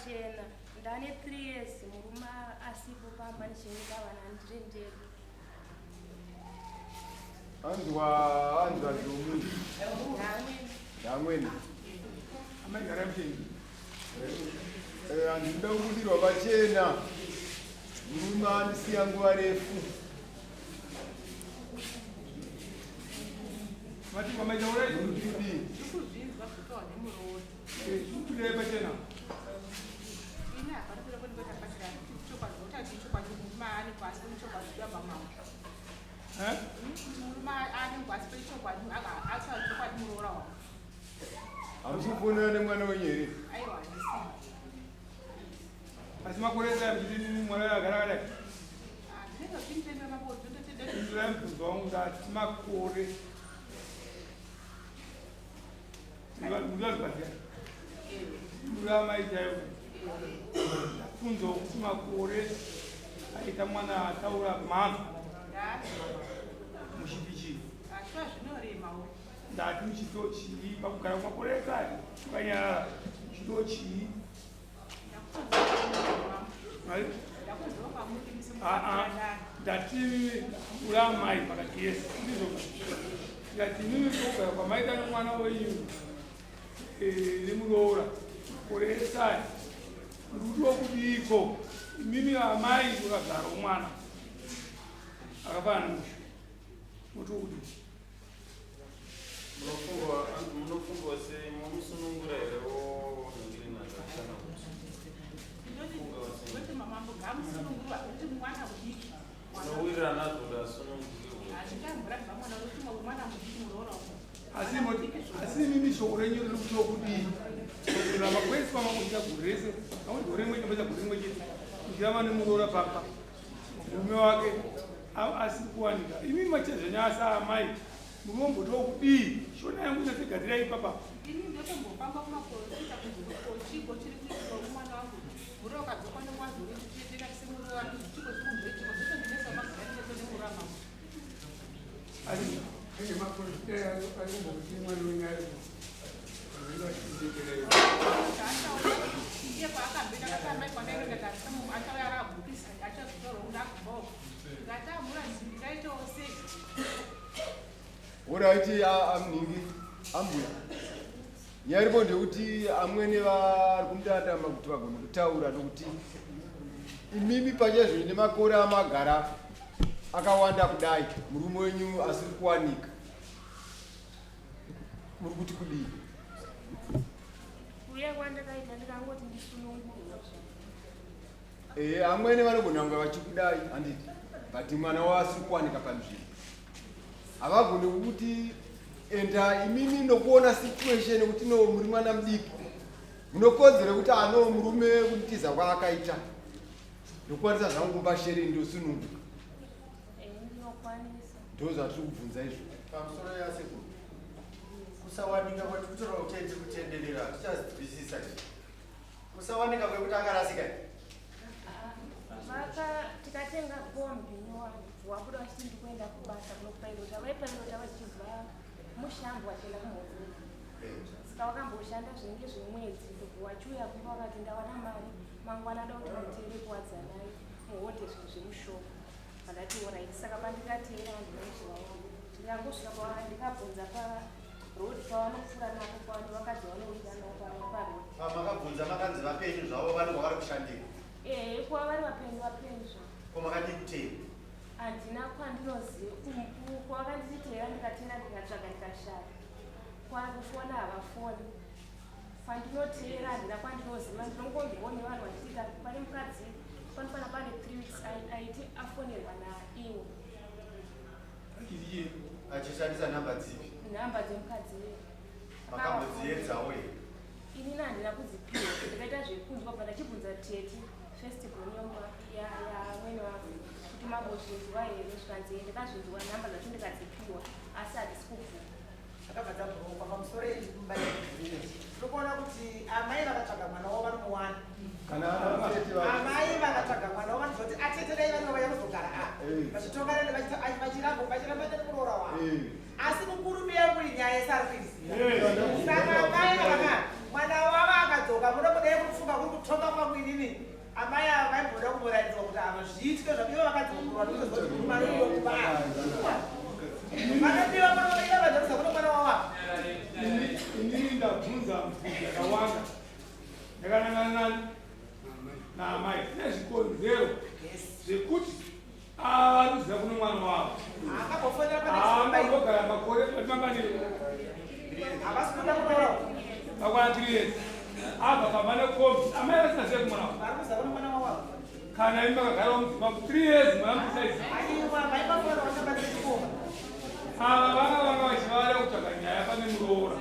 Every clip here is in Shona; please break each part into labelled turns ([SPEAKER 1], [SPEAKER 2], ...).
[SPEAKER 1] pachena ndane 3 years murume asipo pamba ndichengeta vana ndiri ndega.
[SPEAKER 2] Anzwa anzwa zvomunhu. Ndamwene.
[SPEAKER 3] Amai gara muchengi.
[SPEAKER 2] Eh, handinoda kubudirwa pachena. Murume andisiya nguva refu.
[SPEAKER 3] Mati kwamaita urai.
[SPEAKER 2] Muri kudii?
[SPEAKER 4] Ndikuzvinzwa zvitaurwa nemuroora.
[SPEAKER 3] Eh, zvikubudirai pachena.
[SPEAKER 4] Ini hapana kuda kundibata pachena chokwadi utati chokwadi murume aane pasi pechokwadi kuyabva mambo.
[SPEAKER 3] Eh?
[SPEAKER 4] Kuti murume aane pasi pechokwadi ataura chokwadi muroora wangu.
[SPEAKER 2] Hamusi kufonera nemwana wenyu here?
[SPEAKER 4] Aiwa handisi.
[SPEAKER 3] Asi makore ese muchiti mwana agara akadai.
[SPEAKER 4] Ndinenge uchinditendera mambo ndototenda.
[SPEAKER 3] Pindurai mubvunzo wangu ndati makore. Ndinozvibhadhara. Pindurai mai chaivo. Ndabvunzawo kuti makore aita mwana ataura mhamha muchiti chii?
[SPEAKER 4] Ashuwa zvinoremawo.
[SPEAKER 3] Ndati muchito chii pakugara kwamakore ese aya wakanyarara muchito chii? Mai?
[SPEAKER 4] Ndakunzwa kwamuri musi
[SPEAKER 3] Ah, ah. Ndati ura amai pakati yes ndizvo ndati inini kugara kwamaita nemwana wenyu eh, nemuroora makore ese aya ndikudiwa kudiiko imimi amai wakazara mwana akafanana nemusha moti wokudii?
[SPEAKER 5] Munofungwa sei munosunungura here wonhingirina kana kuti
[SPEAKER 4] Ndoti mamambo ngamusunungurwa kuti mwana mudiki.
[SPEAKER 5] unowirirana nazvo kuti asunungurwe?
[SPEAKER 4] Hazvikamboramba mwana kuti mwana mudiki muroora wangu.
[SPEAKER 3] Asi asi imimi shoko renyu riri kuti wokudii? Kuramba kwese kwamakuita gore rese, kamwe gore rimwe chete gore rimwe chete, muchiramba nemuroora papa murume wake asiri kuwanika. Imimi machezvenyasa amai, murume womboti wokudii? Shona yangu inyatsogadzira ipapa.
[SPEAKER 4] Ini ndotombofamba kumaporofita kunzi chiko chiri kuitika kumwana wangu. Muroora ukadzoka nemwazi wekuti tiende tisemuroora chiko chiri kumboitika zvotondinetsa magara neto nemuroora mangu.
[SPEAKER 3] Asi
[SPEAKER 6] Enge maporofita ari kumbokuti mwana wenyu ari vanenge.
[SPEAKER 4] Iye paakambenda katamai kwandaenda ndati achauya akabhukisa achazotaura kuti akubvawo. Ndikati amura ndingaitawo sei?
[SPEAKER 2] Alright, amningi ambuya. Nyaya iripo ndeyekuti amwene vari kumutandama kuti vagone kutaura nokuti imimi pachezvo nemakore amagara akawanda kudai murume wenyu asiri kuwanika muri kuti kudii?
[SPEAKER 1] Kuuya kwandakaita ndikangoti ndisunungurwe.
[SPEAKER 2] Ehe, amwene vanogona kunge vachikudai handiti, but mwana wavo asiri kuwanika panzvimbo havagoni kukuti enda imimi nokuona situation yekuti no muri mwana mudiki munokodzero yekuti ano murume kunditiza kwaakaita ndokwanisa zvangu kumupa shereni ndosununguka.
[SPEAKER 1] Eh, ndinokwanisa.
[SPEAKER 2] Ndo zvatiri kubvunza izvo.
[SPEAKER 7] Pamusoro yasekuru, kusawanika kwatikutora kuti kutenderera tichazwisisa izvi. Kusawanika kwekuti akarasika here?
[SPEAKER 1] Vaka tikatenga kombi nyowani wabuda vachiti ndikuenda kubasa kunopailota vaipailota vachibva mushambo vachienda kumhodzi. Saka vakamboshanda zvinenge zvemwedzi ndobva wachiuya kumba vakati ndawana mari mangwana da kuti muteere kuwadzanai muhodhe zvinhu zvemushoko. Vandati alright. Saka pandikateera handinozovaona ndikangosvika pavari ndikabvunza paroad pavanopfuura napo pavano vakadzi vanowira navo paroad.
[SPEAKER 7] Pamakabvunza makanzi vapenyu zvavo vanenge vari kushandira?
[SPEAKER 1] Ehe, kuva vari vapenyu vapenyu zvavo.
[SPEAKER 7] Ko makadii kuteera?
[SPEAKER 1] Handina kwandinoziva kwavakandititeera ndikatenda ndikatsvaga ndikashaya. Kwakufona havafoni. Kwandinoteera handina kwandinoziva ndinongonzwawo nevanhu vachiita pane mukadzi panofana pane 3 weeks aiti afonerwa naiwo.
[SPEAKER 3] Achiti
[SPEAKER 7] Achishandisa nhamba dzipi?
[SPEAKER 1] Nhamba dzemukadzi uyu.
[SPEAKER 7] Makambodziedzawo here?
[SPEAKER 1] Inini handina kudzipiwa ndikaita zvekunzwa bva ndachibvunza tete first born yamwene wangu kuti mambozvinzwa here zvikanzi ndakazvinzwa nhamba dzacho ndikadzipiwa asi handisi kubvuma.
[SPEAKER 8] Zvakabva dzabhurokwa pamusoro tiri kuona kuti amai vakatsvaga mwana wavo vanomuwana.
[SPEAKER 2] Kana tete vacho.
[SPEAKER 8] Amai vakatsvaga mwana wavo vanozoti atete dai vanenge vauya kuzogara apa vachitongana vachiramba vachiramba nemuroora wavo. Asi mukuru muyamuri nyaya yese ari kuiziva. Saka amai vaka mwana wavo akadzoka munomudai kufunga kuri kutonga. Vanodiwa munoida vanhu kuno mwana wawako.
[SPEAKER 3] Inini ndabvunza mibvunzo yakawanda yakanangana nani naamai nezvikonzero zvekuti ava kuziva kune mwana wavo.
[SPEAKER 8] Akambofonera pane chikomba ichi.
[SPEAKER 3] Haangogara makore mangani?
[SPEAKER 8] Havasi kuda kuroora.
[SPEAKER 3] Vakwana 3 years abva pamba nekombi, amai vasina zive kumwana wavo.
[SPEAKER 8] Vari kuziva kune mwana wawako.
[SPEAKER 3] Kana imi makagara mudzimba 3 years, mwana musaizi.
[SPEAKER 8] Aiwa, mai mafona vakabatira chikomba.
[SPEAKER 3] Ava vanga vachivada kutsvaga nyaya pane muroora,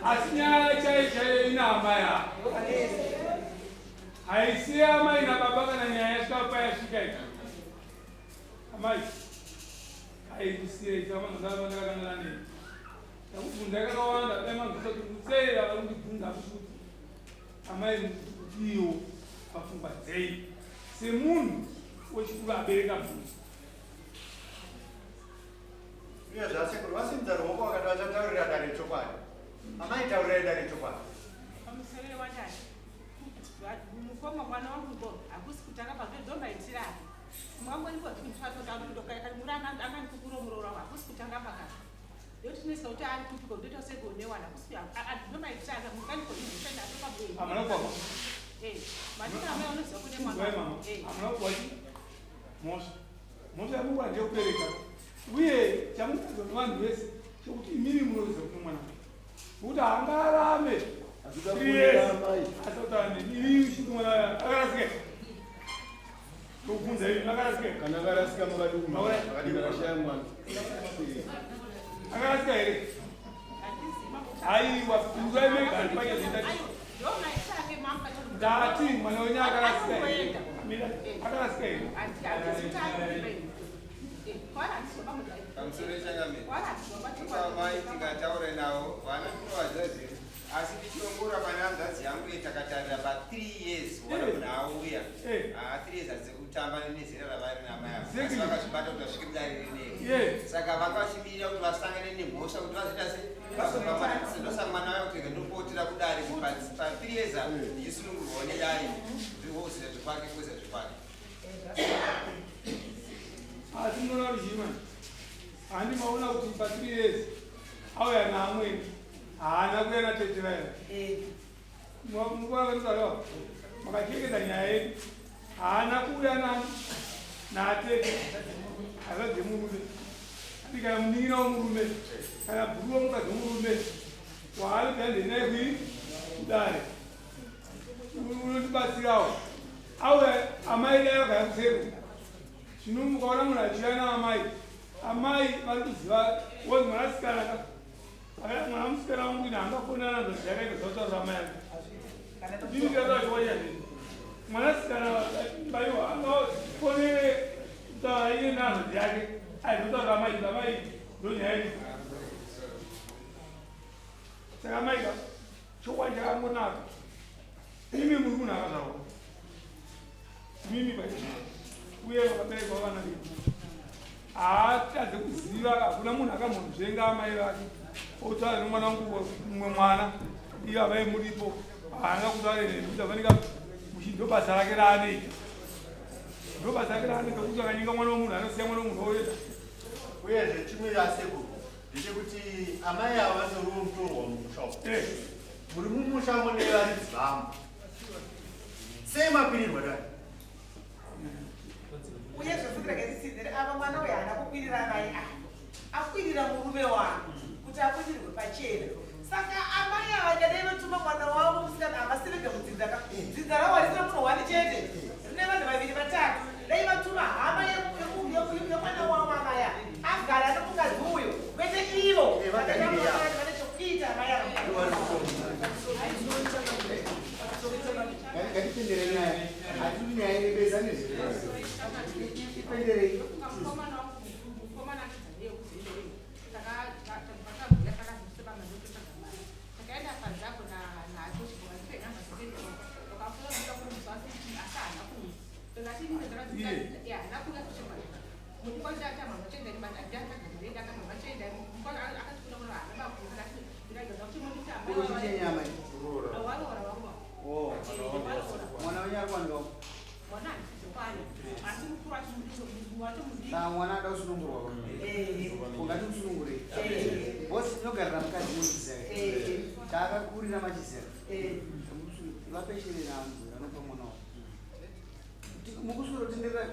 [SPEAKER 3] asi nyaya chaiyo chaiyo ina amai ava, haisi amai nababa. Kana nyaya yasvika payasvika ika, amai aikusiyei samanzaaandakakangana nei, ndakubvunza kakawanda. Dai manzwisa kuti musei vari kundibvunza kuti amai kutiwo pafungwa dzei semunhu wechikuru abereka munhu.
[SPEAKER 7] Uye zvasekuru vasimudza ruoko vakati vachataurira dare chokwadi. Amai, taurirai dare chokwadi.
[SPEAKER 4] Pamusoro wadai mukoma, mwana wangu ngo hakusi kutanga pazvezombaitira ake mwangonipoaanganikukuromuroora hakusi kutanga pakati ndoti tinesa kuti ari kupiko ndoita segonewana hakusi ndomaitira ake mukanikoizoshanda.
[SPEAKER 3] Hamuna kuwa
[SPEAKER 4] Matina amai vanoziva kune mwana.
[SPEAKER 3] Vai mama, hamuna kuwa mhosva. Mhosva yamukuwa ndeyekubereka, uye chamukudza nevanhu vese chekuti imimi munoziva kune mwana, nokuti haangararame 3 years asataura nemi imi uchiti mwana akarasika. Tokubvunza imi, akarasika?
[SPEAKER 2] Kana akarasika, makadii akashaya mwana?
[SPEAKER 3] Akarasika here? Aiwa, pindurai mega panyazita. Ndati mwana wenyu akarasika here? Mira, akarasika here?
[SPEAKER 9] Pamusoro yechangamiro, amai tikataura navo vana tinovaziva, asi tichiongorora pane hanzvadzi yangu takatarira pa3 years wana munhu auya. 3 years hadzi kutamba nezera ravari namai avo, asi vakazvibata kuti vasvike mudare rineri. Saka vanga vachimirira kuti vasangane nemhosva kuti vazoita se vazobva mwana. Ndosaka mwana wavo kuti ndopotera kudare pa3 years apo ndichisunungurwawo nedare, ndivozira zvekwake kuza zvekwake.
[SPEAKER 3] Asi munoona kuti chii manje, handi maona kuti pa3 years auya naamweni, haana kuya natete vaya. Mukuvakanitarewa makachengeta nyaya yedu, haana kuuya nani natete hazadze murume ati kana munin'ina womurume kana bhuru womukadzi womurume waari kuti naye kui kudare unotibatsirawo auya. Amai dai vakaya kuseri zvino, mukaona munhu achiuya naamai, amai vari kuziva wozi mwanasikana ka mwana musikana wangu ine hangafonana nzvadzi yakaita zvautaurira amai ake. Ndinikazachowacha mwanasikana baiwa angafonere kutaura iye nehanzvadzi yake aizotaurira amai kuti amai ndonyaya iyi. Saka maika chokwadi chakangonaka, imi muri munhu akazvarwa mimi pai uye vakaberekwa vana vedu, haatadze kuziva. Hakuna munhu akambonzvenga amai vake otaura nemwana wangu mumwe mwana, iyo amai muripo, haana kutaura nemi kuti afanika muchi. Ndo basa rake raanoita, ndo basa rake raanoita kuti akanyinga mwana womunhu, anosiya mwana womunhu oenda.
[SPEAKER 7] Uyezve chimwe chasekuru ndechekuti amai ava vatoriwo mutorwa mumusha umu. Muri mumusha mune varidzi vamo, sei makwirirwa dai?
[SPEAKER 8] Uyezve futi regai ava mwana uyu haana kukwirira amai ava, akwirira murume wake kuti akwirirwe pachena. Saka amai ava kadai vatuma mwana wavo musikana, havasi vega mudzinza ka, dzinza ravo harisina munhu wani chete, rine vanhu vaviri vatatu. Dai vatuma hama yemwana wavo, amai ava agara nomukadzi uyo, kwete ivo. Vane chokuita amai ava.
[SPEAKER 6] Ngatipindire nyaya, hatiri nyaya inebesa nezviro, ipenderei.
[SPEAKER 4] Mukomana takaenda panzako naatochibva namba dzake, haana kuuya kuchemwana.
[SPEAKER 6] Kuchichenyama. Oh, mwana wenyu ari kuwanika?
[SPEAKER 4] Mwana handisi kwani, asi mukuru wacho.
[SPEAKER 10] Saka mwana ada kusunungurwa ungati musunungurei bosi tinogarira mukadzi muchizera chaakakurira machizera vapesherera anopa mwana wavo mukuswero tenderera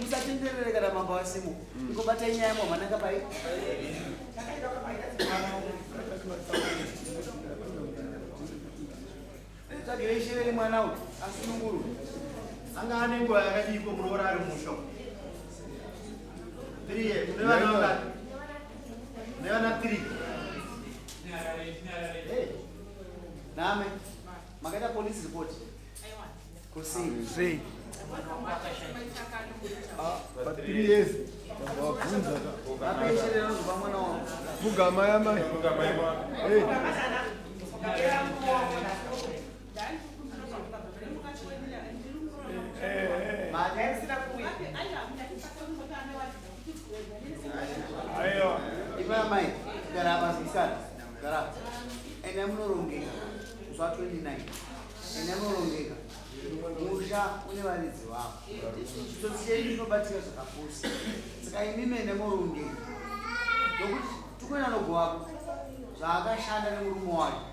[SPEAKER 10] musatenderere kana mambo asimo ikobatai nyaya mwamananga pai Tsvagirei sheveri mwana uyu asunungurwe.
[SPEAKER 7] Anga ane nguva yakadii ko muroora ari musha? 3 years. Mune vana vangani? Mune vana 3.
[SPEAKER 10] Hey. Name. Makaita police report. Kusei.
[SPEAKER 2] Sei. Ah, pa 3 years. Wabvunza ka.
[SPEAKER 10] Vapesherera anozopa mwana wavo.
[SPEAKER 2] Pfugama yamai.
[SPEAKER 5] Pfugama yamai.
[SPEAKER 2] Hey.
[SPEAKER 3] Aiwa.
[SPEAKER 10] Ipa mai, gara apa musikana. Gara. Enda munorongeka. Musi wa 29. Enda munorongeka. Musha une varidzi vavo. Chitsotsi chedu chinobatika zvakapusa. Saka imimi enda morongeka. Nokuti tikuenda nogowako zvaakashanda nemurume wake.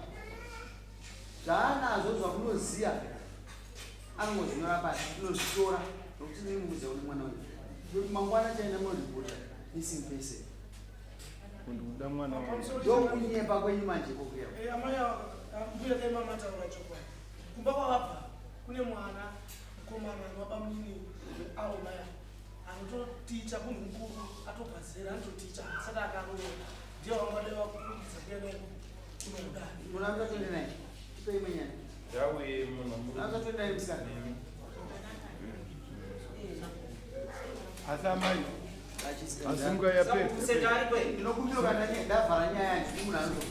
[SPEAKER 10] Zvaanazvo zvamunoziva anongozvinyora pasi tinozvitora nokuti mimi mukuziva kune mwana uyu. Nokuti mangwana chaenda munoripota missing person.
[SPEAKER 2] Ndikuda mwana wangu.
[SPEAKER 10] Ndokunyepa kwenyu manje kokuya.
[SPEAKER 11] Eh, amai ava, mbuya dai mamataura chokwadi. Kumba kwavabva kune mwana mukomana wabamunini avo mai ava anototicha munhu mukuru atobva zera anototicha asati akaroora ndiye vangadai vakukurikidza kuya naye kunoudani.
[SPEAKER 10] Munoda 29. Tipei imwe nyaya.
[SPEAKER 5] Ngauye munhu
[SPEAKER 10] Munoda 29 musikana.
[SPEAKER 3] Asi amai
[SPEAKER 2] Asi nguva yapera.
[SPEAKER 10] Ndinokumbira kana ndavhara nyaya yangu munhu anozo.